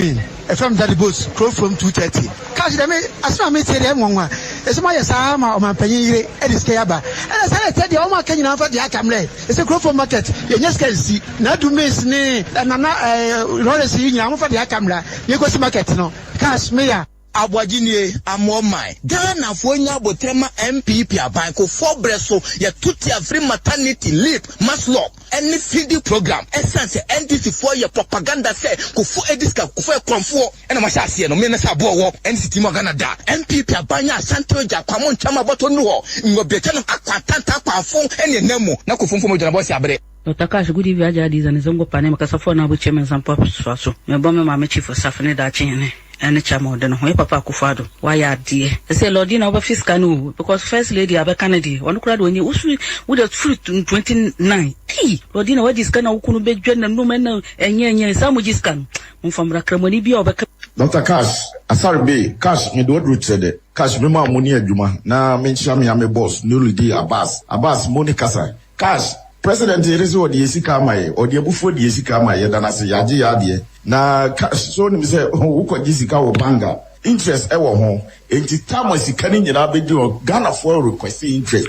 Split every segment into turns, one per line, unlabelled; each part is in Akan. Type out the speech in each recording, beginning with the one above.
Ɛfrɛ me Daddy Boss, Kurofrom 2:30. Cash deɛ me asɛm a metie deɛ ɛnwanwa. Ɛsɛ moayɛ saa ma ɔmanpanyin yere de sika yi aba. Ɛna saa na ɛteɛ deɛ wɔn aka nyinaa mfa deɛ aka mmerɛ. Ɛsɛ Kurofrom market yɛnya sika nsi. Nadu maize ne Nana ɛɛ Lawrence yi nyinaa momfa deɛ aka mmra na yɛnkɔsi market no. Cash meya.
Aboagye nie, amoɔ man. Ghanafoɔ nya aboterɛ ma NPP aban, Kufuor berɛ so yɛto tia firi maternity, leap, masloc ɛne feeding program ɛsiane sɛ NDC foɔ yɛ propaganda sɛ Kufuor ɛdi sika, Kufuor yɛ korɔmfoɔ ɛna wɔahyɛ aseɛ no, me ne sɛ aboɔ wɔ NDC ti mu wɔ Ghana da. NPP aban nyɛ Asante Ogya, Kwamo Nkyɛm abɔtɔ nnu hɔ, Ngɔbiakyɛ nom akwantantan akwanfo ɛne ɛnam mu na Kufuor mfom agyina bɔ si abere.
Doctor Cash, good evening, Agya Adiza ne Zongo Pane, mekasa na abukyɛ me nsampo asoa so. Mebɔ me maame Chief Osafo ne daakye hene ɛne kyama ɔde ne ho. Yɛ papa Akufo-Addo, wayɛ adeɛ. Ɛsɛ Lordina wobɛfi sika no o, because first lady abɛka no deɛ, ɔno koraa de ɔnyɛ, wosu wode firi 29. Ei, Lordina wagye sika na wo kunu bɛdwa n'anum ɛna ɛnyɛ ɛnyɛ saa mogye sika no. Momfa mmra kramani bi a ɔbɛka.
Dr. Cash, Asare Bay, Cash, mede waduru kyerɛ dɛ. Cash, mema mo ne adwuma na menkyia me ame boss, Nurudin Abbas. Abbas, mo ne kasa. Cash, president yɛrɛ sɛ ɔde yɛ sika ama yɛ, ɔde abufuo de yɛ sika ama yɛ, yɛda n'ase, yɛagye yɛ adeɛ. Na cash, so nim sɛ wokɔgye sika wɔ bank a, interest ɛwɔ ho. Enti tam a sika no nyinaa bɛdi hɔ, Ghanafoɔ request interest.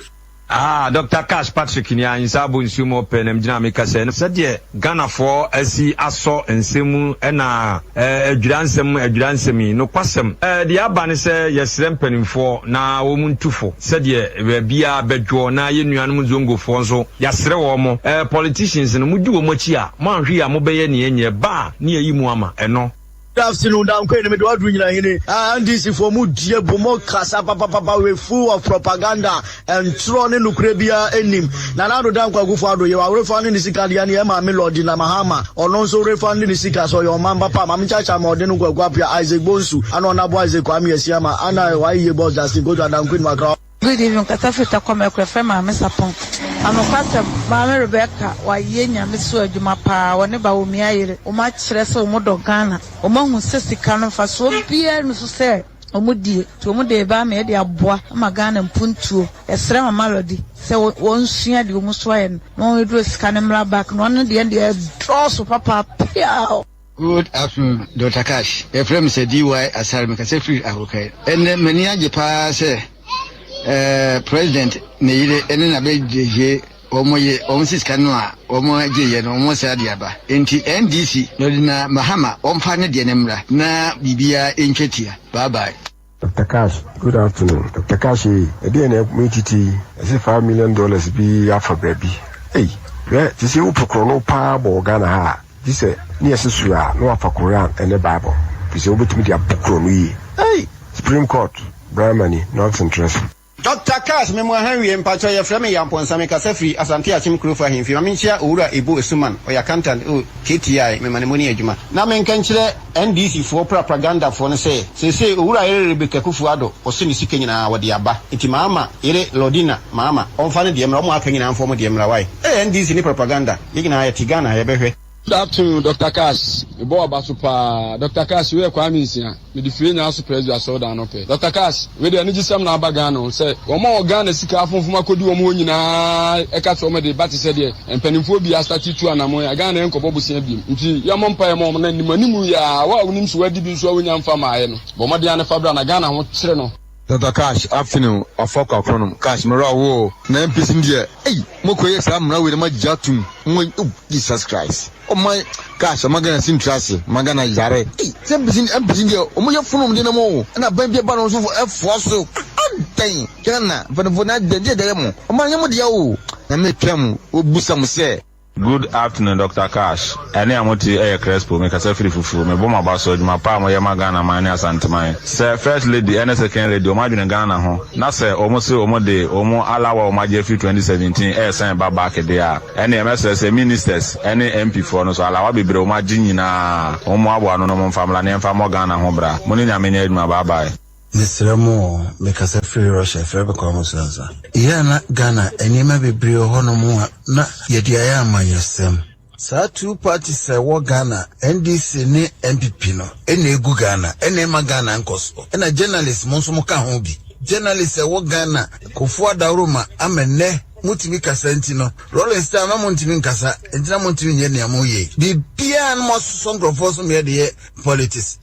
Ah, Dr. Cash Patrick ni anyinsa abɔ nsuo mu ɔpɛ nam gyina meka sɛ sɛdeɛ Ghanafoɔ asi asɔ nsɛm mu ɛna adwira nsɛm adwira nsɛm yi nokwasɛm deɛ aba ne sɛ yɛsrɛ mpanimfoɔ na wɔn ntufo sɛdeɛ baabiara bɛdwoɔ na yɛn nuanom zongofoɔ nso yɛasrɛ wɔn mo politicians no mudi wɔn akyi a moanhwe yi a mobɛyɛ neɛ nyɛ ba a ne yɛyi mu ama ɛno.
Good afternoon, Dankwe, me do adu nyina hene. NDC for mu die bo mo kasa papapapa we full of propaganda and tro ne nukure bia enim. Na na do Dankwa Akufo Addo ye wa refund ne sika dia ne ma me Lordina Mahama. Ono nso refund ne sika so your man papa ma me chacha ma ode no kwaku apia Isaac Bonsu. Ana onabo Isaac Kwame Asiama. Ana wa ye boss Justin Kojo Dankwe Makra.
Good evening, kasa fita kɔmɛ kura maame Sapɔn. Anokwasɛm, maame Rebecca wayɛ Nyame so adwuma paa. Wɔne ba wɔn ayere wɔn akyerɛ sɛ wɔn dɔ Ghana. Wɔn ahu sɛ sika no mfasoɔ biara no so sɛ wɔn die nti wɔn de ba ama yɛde aboa ama Ghana mpuntuo. Yɛsrɛ mama Lɔdi sɛ wɔn nsua deɛ wɔn so ayɛ no na wɔn duro sika no mmra back na wɔn deɛ deɛ dɔɔso papa pia.
Good afternoon, Dr. Cash. Yɛfrɛ me sɛ DY Asare, mekasa firi Ahokae. Ɛnnɛ m'ani agye paa sɛ president ne yere ɛne n'abɛgyegye wɔn yɛ wɔn sika no a wɔn agye yɛ no wɔn sɛ ade aba. Nti NDC na Mahama wɔmfa ne deɛ ne mmra na biribiara ntwa tia. Bye bye.
Dr. Cash, good afternoon. Dr. Cash, ɛdeɛ na ɛmu ɛsɛ $5 million bi afa baabi. Ei, hwɛ, te sɛ wopɛ korɔ no paa bɔ Ghana ha a, gye sɛ ne yɛsɛ so a na wafa Koran ɛne Bible. Fi sɛ wobɛtumi de abɔ korɔ no yie. Ei, Supreme Court, Brian Money, North Interest.
Dr. Cash, memo aha wie mpakyɛ. Yɛfrɛ me Yampɔnsa, mekasa firi Asante Akyem Kurofo ahemfi. Ma menkyia Owura Ebo Esuman, ɔyɛ accountant o KTI, mema ne mu ne adwuma na menka nkyerɛ NDC foɔ propagandafoɔ no sɛ seesei owura yere Rebecca Akufo Addo ɔso ne sika nyinaa wɔde aba. Nti maama yere Lordina maama ɔmfa no deɛ mmra, ɔmo aka nyinaa mfa ɔmo deɛ mmra. Wae ɛyɛ NDC ne propaganda, yɛn nyinaa yɛte Ghana, yɛbɛhwɛ.
Good afternoon, Dr. Cash. Mebɔ waba so paa. Dr. Cash, wei yɛ Kwame Nsia. Mede fie nyinaa so Presby asɔredan no pɛ. Dr. Cash, wei deɛ anigye sɛm na aba Ghana o sɛ wɔn a wɔ Ghana sika afomfom akɔdi wɔn hɔ nyinaa ɛka sɛ wɔn de ba te sɛ deɛ mpanimfoɔ bi asate tu anammɔn a Ghana yɛnkɔbɔ bosea biem. Nti yɛmmɔ mpaeɛ ma wɔn na anim anim yɛ a wo a wonim so wadi bi nso a wonya mfa maayɛ no. Bɔ mmɔden ane fa bra na Ghana ho kyerɛ no.
Dr. Cash, afternoon. Ɔfɔ kakronom. Cash, mmerɛ wo na NPC deɛ, ei, mokɔyɛ saa mmara wei na magye atom mo. Oh, Jesus Christ, ɔma Cash, ɔma Ghana si ntura ase, ɔma Ghana yare. Ei, sɛ NPC NPC deɛ ɔmo yɛ funu ɔmo de nam o, ɛna ban bi ba no nso ɛfoa so adan Ghana mpanimfoɔ na adan deɛ deɛ mo ɔma nyɛ mo deɛ o na metwa mo obusa mo sɛ.
Good afternoon, Dr. Cash. Ɛne a mote ɛyɛ Crespo, mekasa firi fufuo. Mebɔ mo aba so adwuma pa a moyɛ ma Ghana man ne Asanteman. Sɛ first lady ɛne second lady ɔmo adwene Ghana ho na sɛ ɔmo se ɔmo de ɔmo alawa ɔmo agye firi 2017 ɛɛsan ba back deɛ a, ɛne ɛmɛsrɛ sɛ ministers ɛne MP foɔ no so alawa bebree ɔmo agye nyinaa ɔmo aboa no no mo mfa mmra ne ɛmfa mmɔ Ghana ho bra. Mo ne Nyame nyɛ adwuma. Bye bye.
Mesrɛ mo o, mekasa firi Russia, frɛ bɛkɔ mo so ansa yɛ na Ghana nneɛma bebree wɔ hɔnom a na yɛde ayɛ amanyɔsɛm. Saa two parties a ɛwɔ Ghana, NDC ne NPP no, ɛna egu Ghana, ɛna ɛma Ghana nkɔ so, ɛna journalist mo nso mo ka ho bi. Journalist a ɛwɔ Ghana, Kufuor Adaworoma ama nnɛ motumi kasa nti no, Rawlings time na montumi nkasa nti na montumi nyɛ nea moyɛ yi. Biribiara no moasosɔ nkurɔfoɔ so ma yɛde yɛ politics.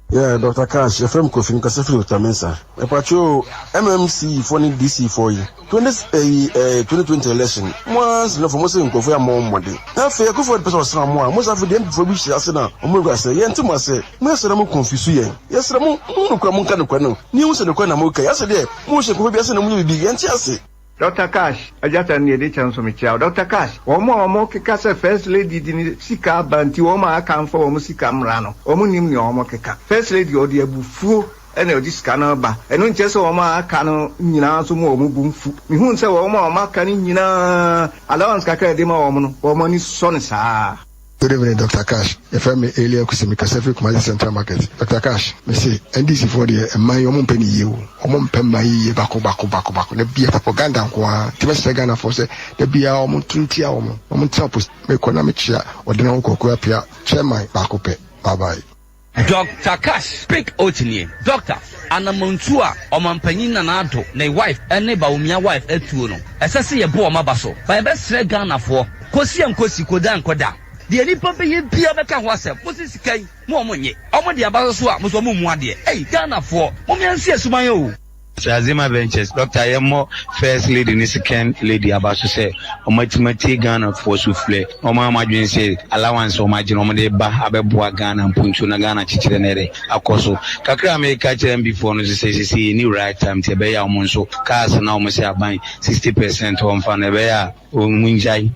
Yeah, Doctor Cash, yɛfrɛ me Kofi, mekasa firi Ota Mensah. Mepatwo o, MMC foɔ ne DC foɔ yi, 20, eh, eh, 2020 election, mo ara nsenafo mo se nkurɔfoɔ yi ammɔ wɔn mmɔden. Na afei Akufo Addo pɛ sɛ ɔsra mo a, mo sɛ afei deɛ MP foɔ bi hyɛ ase na wɔn awura sɛ, yɛnte mo ase, mo yɛ sɛ na mo confuse yɛn. Yɛsrɛ mo, mo hu nokorɛ, monka nokorɛ no, na yɛhu sɛ nokorɛ na moka yi, asɛ deɛ mo hyɛ nkurɔfoɔ bi ase na mo yɛ biribi, yɛnte ase.
Doctor Cash, Agyata nea ɛdi kyɛn nso mekyia wo. Doctor Cash, wɔn a wɔkeka sɛ First Lady de ne sika aba nti wɔn a aka mfa wɔn sika mmra no, wɔn nnim nea wɔkeka. First Lady ɔde abufuo na ɔde sika no reba. Ɛno nkyerɛ sɛ wɔn a aka no nyinaa nso ma wɔn bo mfu. Mehunu sɛ wɔn a wɔaka no nyinaa, allowance kakra a yɛde ma wɔn no, wɔn ani sɔ no saa.
Good evening Doctor Cash, yɛfrɛ me Elia Kusi mekasa firi Kumasi Central Market. Doctor Cash, mese NDC foɔ deɛ mman yi ɔmo mpɛ ne yie o, ɔmo mpɛ mman yi yie baako baako baako baako, da bia propaganda nko ara, nti mɛsrɛ Ghana foɔ sɛ da biara ɔmo nto ntia ɔmo, ɔmo ntena opposition, mekɔ na mekyea Ɔdena Kwaku Appiah chairman baako pɛ, bye bye.
Doctor Cash pick oath nie. Doctor, anamontuo a Ɔmanpanyin Nana Addo ne wife ne Bawumia wife atuo no, ɛsɛ sɛ yɛbɔ wɔn aba so. But yɛbɛsrɛ Ghanafoɔ, kosi a nkosi, koda a nkɔda, deɛ nipa bɛyɛ biara bɛka ho asɛm. Mo se sika yi, mo a wɔn nnye. Wɔn de aba so so a, mo nso wɔn mmu adeɛ. Ei Ghanafoɔ, mom yɛnsi asuman o.
Srazima Ventures, Doctor yɛmmɔ first lady ne second lady aba so sɛ wɔn atumi atie Ghana foɔ sufrɛ na wɔn ayɛ wɔn adwene sɛ allowance a wɔn agye no wɔn de ba abɛboa Ghana mpuntuo na Ghana kyekyerɛ no ɛdɛ akɔ so. Kakra a meka kyerɛ MP foɔ no nso sɛ sesei yɛnni right time nti ɛbɛyɛ a wɔn nso cars no a wɔn sɛ aban 60% wɔmfa no ɛbɛyɛ a wɔn ngyae.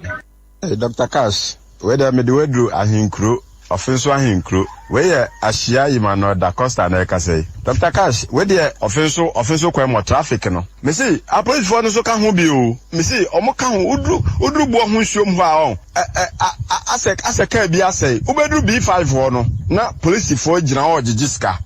Hey Doctor Cash, wei deɛ mede wo aduru ahenkuro, ɔfe nso ahenkuro. Wei yɛ Ahyia Emmanuel Da Costa na ɛrekasa yi. Doctor Cash, wei deɛ ɔfe nso, ɔfe nso kwan mu hɔ, traffic no. Mese apolisifoɔ no nso ka ho bi o, mese wɔn ka ho, woduru, woduru boɔ ho nsuom hɔ a ɔn, ɛ, ɛ, a, a, asɛ, asɛ kaa bi asɛe. Wobɛduru B5 hɔ no, na polisifoɔ gyina hɔ regyegye sika.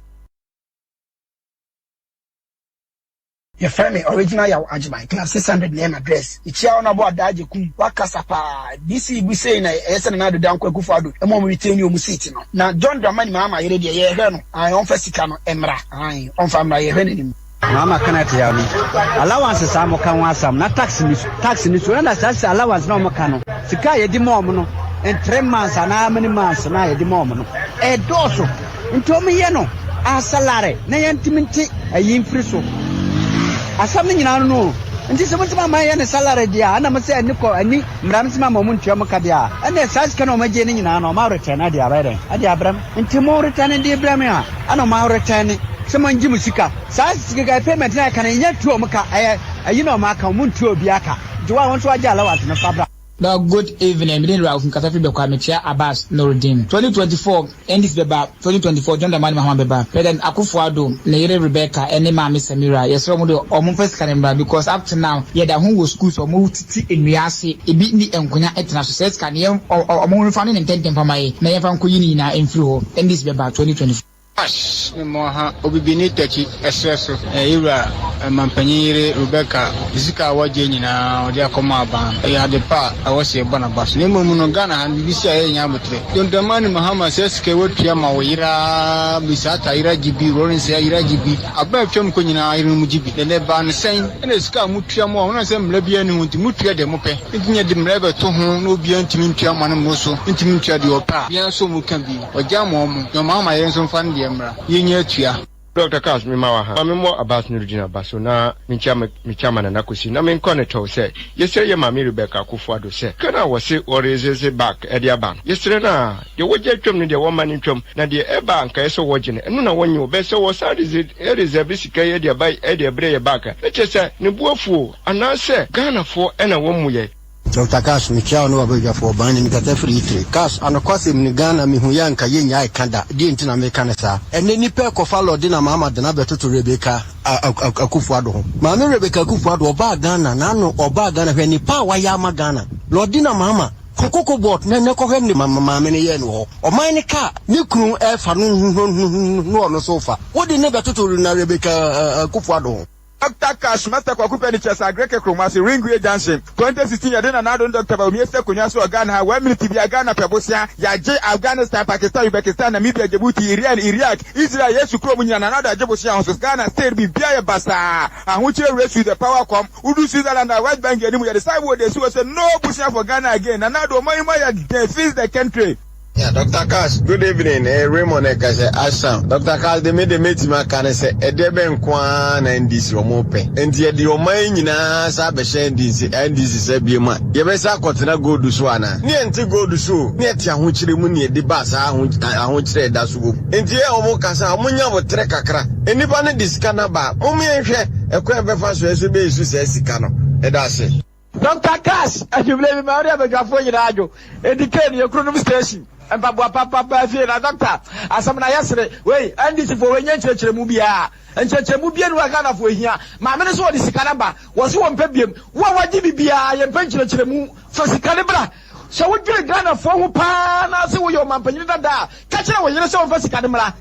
Yɛfrɛ me Original Yaw Agyeman, Club 600 na ɛyɛ m'address. Mekyia Honourable Adaa Agyekum, wakasa paa. DC bu sei na ɛyɛ sɛ Nana Addo Dankwa Akufo Addo ma wɔn retain wɔn seat no. Na John Dramani Mahama yere deɛ yɛrehwɛ no, ae ɔmfa sika no mmra, ae ɔmfa mmra yɛrehwɛ n'anim.
Mama Kenneth yaw no allowance saa mo ka ho asam na tax ni tax ni so ɛna saa sɛ allowance na ɔmo ka no sika a yɛde ma ɔmo no in 3 months anaa how many months na yɛde ma ɔmo no ɛdɔɔso. Nti ɔmo yɛ no asalare na yɛntumi nte ayi mfiri so. Asɛm no nyinaa no no o. Nti sɛ motumi ama yɛ no salary deɛ a, ɛna mo sɛ ɛni kɔ ɛni mmara no sɛ mama ɔmo ntua mo ka deɛ a, ɛnna saa sika no a ɔmo agye no nyinaa no ɔmo aretɛn ɛde abɛyɛ dɛn? Ɛde abrɛ mo. Nti mo retɛn de brɛ me a, ɛna ɔmo aretɛn sɛ mo ngye mo sika. Saa sika payment no a ɛka no yɛnya tua ɔmo ka, ɛyɛ ayi na ɔmo aka, ɔmo ntua obiara ka. Nti wo a wo nso wagye allowance no fa bra.
Now good evening, me din Ralph Nkasa firi Bɛkwa, mekyia Abbas Nurudeen. 2024 NDC bɛba, 2024 John Dramani Mahama bɛba, President Akufo Addo, ne yere Rebecca ɛne Maame Samira, yɛsrɛ wɔn de wɔn mfa sika no mmra because up to now yɛda ho wɔ schools wɔn tete nnua ase, ebi nni nkonya tena so, saa sika no yɛn wɔn mfa ne ne ntɛntɛm mfa ma yɛn na yɛmfa nkɔyi ne nyinaa mfiri hɔ, NDC bɛba 2024.
Ash ne Moaha Obibini Takyi ɛserɛ so yɛ wura mampanyin yere Rebecca ne sika a wagye nyinaa ɔde akɔma aban no. Ɛyɛ ade pa a ɛwɔ sɛ yɛbɔ n'aba so. Na mmom no Ghana ha no biribi si a yɛnnya aboterɛ. John Dramani Mahama saa sika yi watua ma wo yere ara bisa Atta yere agye bi, Lawrence yere agye bi, aba a atwam kɔ nyinaa yerenom gye bi. Na ɛnɛ ɛbaa no sɛn? Ɛna sika a motua ma wɔn, ɛnam sɛ mmara biara nni ho nti motua deɛ mopɛ. Nti nyɛ de mmara bɛto ho na obiara ntumi ntua ma no mmoro so, ntumi ntua deɛ ɔpɛ a, obiara nso wɔka bi. Ɔgya ma ɔmo, na ɔma ama yɛn nso mfa ne deɛ mmra, na yɛnya atua.
Doctor Cash, me ma wo aha. Ma me mmɔ Abbas Nurudeen aba so na menkyia me me chairman Nana Kwesi na menkɔ ne tɔw sɛ yɛsrɛ yɛ maame Rebecca Akufo Addo sɛ sika no a wɔse wɔresese back de aba no yɛsrɛ no a deɛ wɔgye atwam no deɛ wɔmma no ntwam na deɛ ɛba a nka ɛsɛ wɔgye no ɛno na wɔnnye o bɛsɛ wɔsan reserve sika yi de aba de ɛbrɛ yɛ back a na kyerɛ sɛ ne bo afu o anaasɛ Ghanafoɔ na wɔmmu yɛn.
Doctor Cash, mekyia wo ne w'abadwafoɔ, Bani, mekasa firi Italy. Cash, anokwasɛm ni, Ghana mehu yɛ a nka yɛnnyae ka da, deɛ nti na meka no saa? Ɛnnɛ nnipa rekɔfa Lordina Mahama de no abɛtoto Rebecca Akufo Addo ho. Maame Rebecca Akufo Addo, ɔbaa Ghana, n'ano, ɔbaa Ghana, hwɛ nnepa a wayɛ ama Ghana. Lordina Mahama, kɔ Cocoa Board na nnɛ kɔhwɛ nne maame no yɛɛ no wɔ hɔ. Ɔman no kaa ne kunu refa no huhuhuhu na ɔno nso refa. Wode no bɛtoto Rebecca Akufo Addo ho.
Doctor Cash Master Kwaku Furnitures Agreke Kromase Ringway Junction 2016 Yɛde Nana Addo ne Doctor Bawumia asi akonnwa so wɔ Ghana ha One minute biara Ghana pɛ bosea Yɛagye Afghanistan Pakistan Uzbekistan Namibia Djibouti Iran Iraq Israel Yesu kurom nyina Nana Addo agye bosea ho so Ghana still biribiara yɛ basaa Ahokyerɛ race the power kɔm Wodu Switzerland a West Bank anim yɛde signboard asi hɔ sɛ No bosea for Ghana again Nana Addo ɔman yi mu ayɛ den Fix the country.
Yeah, Doctor Cash, good evening. Eh, Raymond ɛka sɛ Asham. Doctor Cash, de me de metumi aka ne sɛ ɛdeɛ bɛ nko ara na NDC wɔn pɛ. Nti yɛde ɔman yi nyinaa sa abɛhyɛ NDC NDC sɛ bie mu a yɛbɛsa akɔtena gold so ana? Ne yɛnte gold so o, ne yɛte ahokyere mu ne yɛde ba saa ahokyere ɛda so wɔ mu. Nti yɛ wɔn kasa wɔn nya abotrɛ kakra. Nnipa no de sika no aba a, wɔn yɛnhwɛ ɛkwan bɛfa so ɛso bɛyɛ su saa sika no. Ɛda ase.
Doctor Cash, anwummere yi mema wo ne abadwafoɔ nyinaa adwo. Edi Kane yɛ kuronom station. Mpaboa papa baa fie na Doctor, asɛm no ayɛ sere. Wei, NDC foɔ wei nyɛ nkyerɛkyerɛmu biara. Nkyerɛkyerɛmu biara nni hɔ a Ghanafoɔ hia. Maame no nso wɔde sika no aba. Wɔse wɔmpɛ biom. Wo a woagye bi biara yɛmpɛ nkyerɛkyerɛmu. Fa sika no bra. Sɛ wodwene Ghanafoɔ ho paa na se woyɛ ɔmampanyini dada a, ka kyerɛ wo yere sɛ ɔmfa sika no mmra.